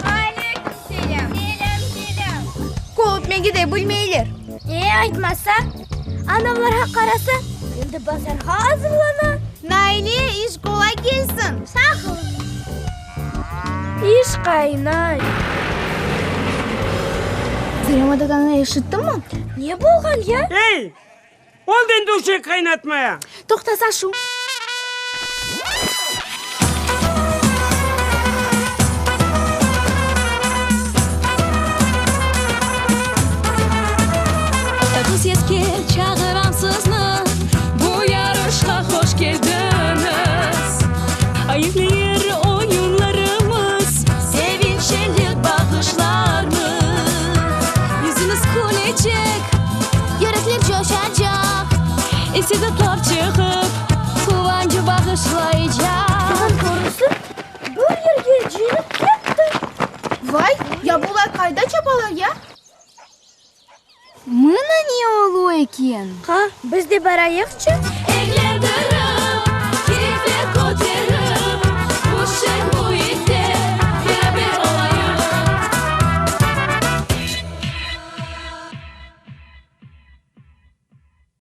Aleyküm selâm! Selâm, selâm! Köpmege de bilmeyler. Ne aytmasa? Anavlarğa qarasa, endi bazarğa azırlana. Naile, iş qolay kelsin! Sağ ol! İş qaynay. Zarema tatanı eşittiñmi? Ne bolğan ya? Ey! Oldı endi öşek qaynatmaya! Toqtasa şu. Tatlı seske çağıram sizni, Bu yarışqa hoş keldiñiz. Aenkliyir oyunlarımız, Sevinç, şenlik bağışlarmız. Yüzüñiz külecek, Yürekler coşacaq. İstidatlar çıqıp, Quvanç bağışlaycaq. Yığın torusı bir yerge cıyılıp ketti. Vay, ya bular qayda çapalar ya? Mına ne oluy eken? Qa, biz de barayıqçı.